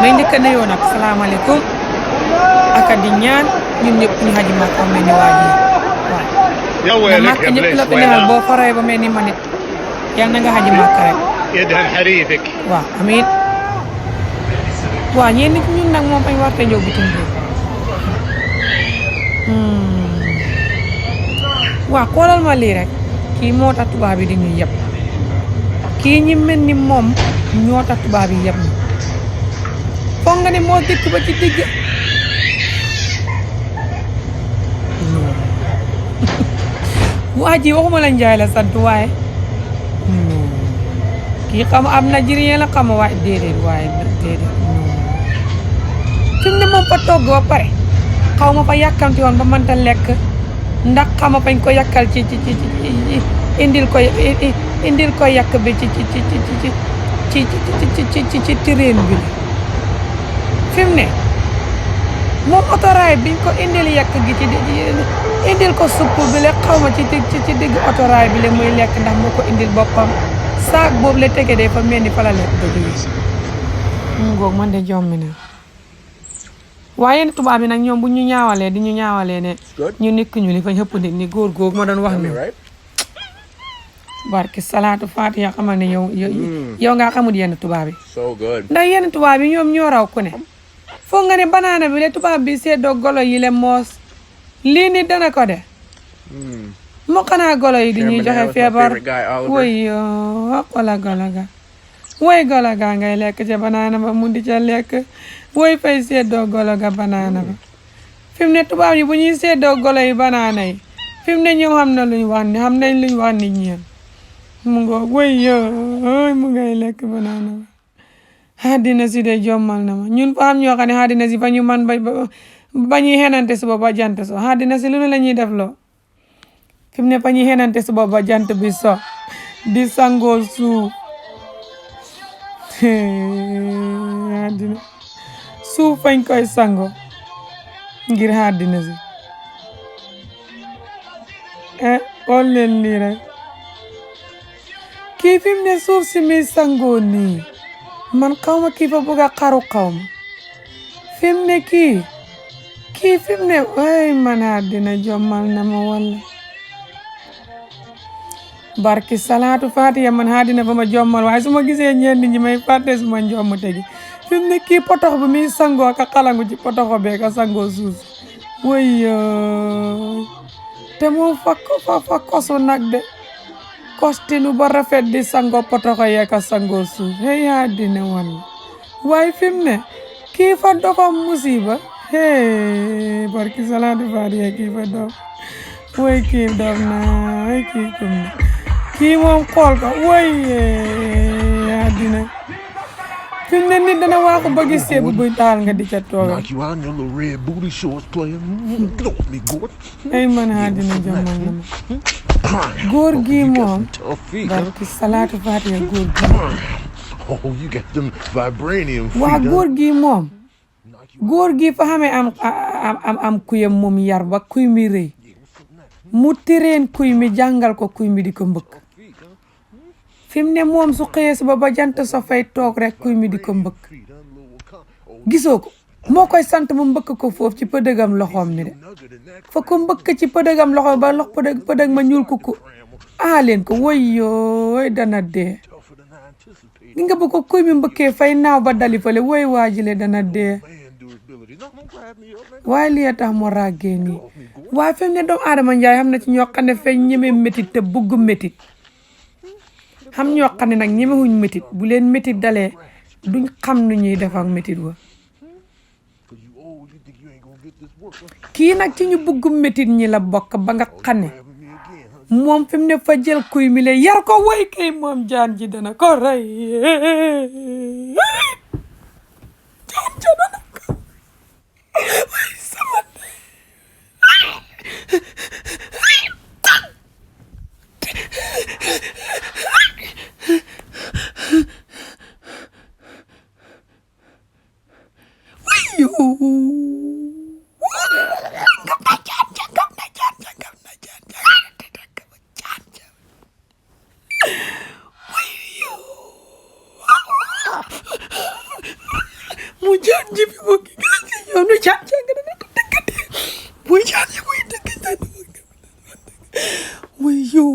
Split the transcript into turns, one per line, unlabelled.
may njëkk a nuyoo nag salaamaaleykum ak di ñaan ñun ñëpp ñu xaji Makka mel ni waa ji waaw ndax Makka ñëpp la ko ñaanal boo faree ba mel ni man it yal na nga xaji Makka rek waaw amiin waaw ñeen nit ñun nag moom ay warte ñëw bitim réew waaw xoolal ma lii rek kii moo tax tubaab yi di ñu yeb kii ñi mel ni moom ñoo tax tubaab yi yeb ni foog nga ne moo dëkk ba ci digg waa ji waxuma la njaay la sant waaye kii xam am Nigérien la xam waaye déedéet waaye déedéet fi mu ne moom fa togg ba pare xaw ma fa yàkkamti woon ba mënta lekk ndax xama fañ ko yàkkal ci indil ko yàkk bi ci terrain bi fi mu ne moom otoraay biñ ko indil yàkk gi ci indil ko supp bi le xaw ma ci digg otoraay bi le muy lekk ndax moo ko indil boppam saak boobu la tege de fa mel ni fa la lekk ba jóge mu ngoog man de jommi na waaye yenn tubaab yi nag ñoom bu ñu ñaawalee di ñu ñaawalee ne ñu nekk ñu li fa ñëpp nit ni góor góor ma doon wax ni barki salaatu fatiha xamal ne yow nga xamul yenn tubaab yi ndax yenn tubaab yi ñoom ñoo raw ku ne foog nga ne banaana bi le tubaab bi seddoo golo yi le moos lii nit dana ko de moo xanaa golo yi di ñuy joxe feebar woy wala golo ga woy golo ga ngay lekk ca banaana ba mu di ca lekk woy fay seddoo golo ga banaana ba fi mu ne tubaab yi bu ñuy seddoo golo yi banaana yi fi mu ne ñoom xam na luñ wax ni xam nañ luñ wax nit ñi mu ngo woy mu ngay lekk banaana ba àddina si de jommal na ma ñun fa am ñoo xam ne àddina si fa ñu man ba ñuy xenante suba ba jant so àddina si lu ne la ñuy def loo fi mu ne fa ñuy xenante suba ba jant bi so di sangoo suuf àddina suuf fañ koy sango ngir àddina si xool leen lii rek kii fi mu ne suuf si muy sangoo nii man xaw ma kii fa bëgg a xaru xaw ma fi mu ne kii fi mu ne ay man àddina jommal na ma walla barki salaatu fatiha man àddina ba ma jommal waaye su ma gisee ñenn ñi may fàtte su ma jomm tegi fi mu ne kii potox bi muy sangoo ka xalangu ci potoxo bee ka sangoo suuf woy te moom fa kosu nag de kostinu ba rafet di sangoo potoxo yee ka sangoo suuf hey àddina walla waaye fi mu ne kii fa dofa musiba hey barki salaatu fatiha kii fa dof woy kii dof na woy kii kum na kii moom xool ko woy àddina fi mu ne nit dana waaxu ba gis seebu buy taal nga di ca tooga ay man àddina jommal na ma góor gi moom barki salaatu fatiha góor gi waa góor gi moom góor gi fa xamee am kuyam moom yar ba kuy mi rëy mu tireen kuy mi jàngal ko kuy mi di ko mbëkk fi mu ne moom su xëyee suba ba jant so fay toog rek kuy mi di ko mbëkk gisoo ko moo koy sant mu mbëkk ko foofu ci pëdëgam loxoom mi de fa ko mbëkk ci pëdëgam loxoom ba lox pëdëg ma ñuul kuku leen ko woy yooy dana dee gi nga bu ko kuy mi mbëkkee fay naaw ba dali fale woy waajile dana dee waaye lii tax mu ràggee nii waaye fi mu ne doomu aadama njaay xam na ci ñoo xam ne fay ñeme métit te bugg métit xam ñoo xam ne nag ñemewuñ métit bu leen métit dalee duñ xam nu ñuy def ak métit wa kii nag ci ñu bugg métit ñi la bokk ba nga xam ne moom fi mu ne fa jël kuy mi le yar ko woy kay moom jaan ji dana ko rey jaan ja dana ko way sama mu jaan ji bi mo ki yow nu jaan jàng na ko dëkkati muy jaan yi muy dëkk muy yow